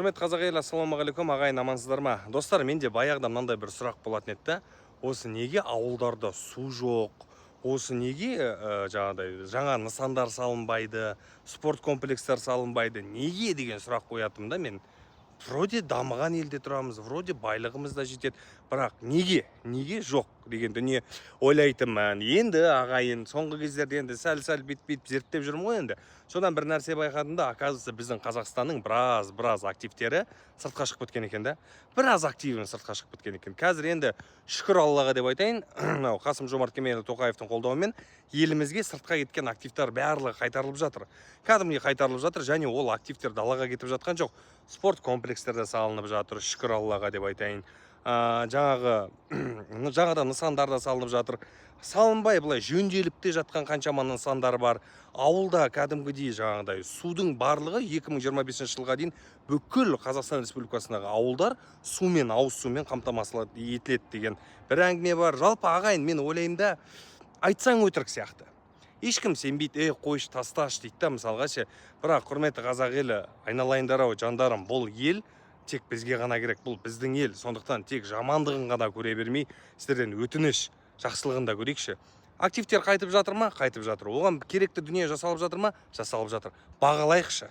Құрметті қазақ елі, ассалаумағалейкум, ағайын, амансыздар ма? Достар, менде баяғыда мынандай бір сұрақ болатын еді да: осы неге ауылдарда су жоқ, осы неге жаңағыдай жаңа нысандар салынбайды, спорт комплекстер салынбайды, неге деген сұрақ қоятынмын да. Мен вроде дамыған елде тұрамыз, вроде байлығымыз да жетеді, бірақ неге жоқ деген дүние ойлайтынмын. Енді, ағайын, соңғы кездерде енді сәл сәл бүйтіп бүйтіп зерттеп жүрмін ғой. Енді содан бір нәрсе байқадым да: оказывается, біздің Қазақстанның біраз активтері сыртқа шығып кеткен екен да, біраз активі сыртқа шығып кеткен екен. Қазір енді, шүкір Аллаға деп айтайын, мынау Қасым Жомарт Кемелұлы Тоқаевтың қолдауымен елімізге сыртқа кеткен активтар барлығы қайтарылып жатыр, кәдімгідей қайтарылып жатыр. Және ол активтер далаға кетіп жатқан жоқ, спорт комплекстер де салынып жатыр, шүкір Аллаға деп айтайын. Жаңағы жаңадан нысандар да салынып жатыр, салынбай былай жөнделіп те жатқан қаншама нысандар бар. Ауылда кәдімгідей жаңағыдай судың барлығы, 2025 жылға дейін бүкіл Қазақстан Республикасындағы ауылдар сумен, ауыз сумен қамтамасыз етіледі деген бір әңгіме бар. Жалпы, ағайын, мен ойлаймын да, айтсаң, өтірік сияқты, ешкім сенбейді, ей, қойшы, тасташы дейді да мысалға ше. Бірақ, құрметті қазақ елі, айналайындар ау, жандарым, бұл ел тек бізге ғана керек, бұл біздің ел. Сондықтан тек жамандығын ғана көре бермей, сіздерден өтініш, жақсылығын да көрейікші. Активтер қайтып жатыр ма? Қайтып жатыр. Оған керекті дүние жасалып жатыр ма? Жасалып жатыр. Бағалайықшы.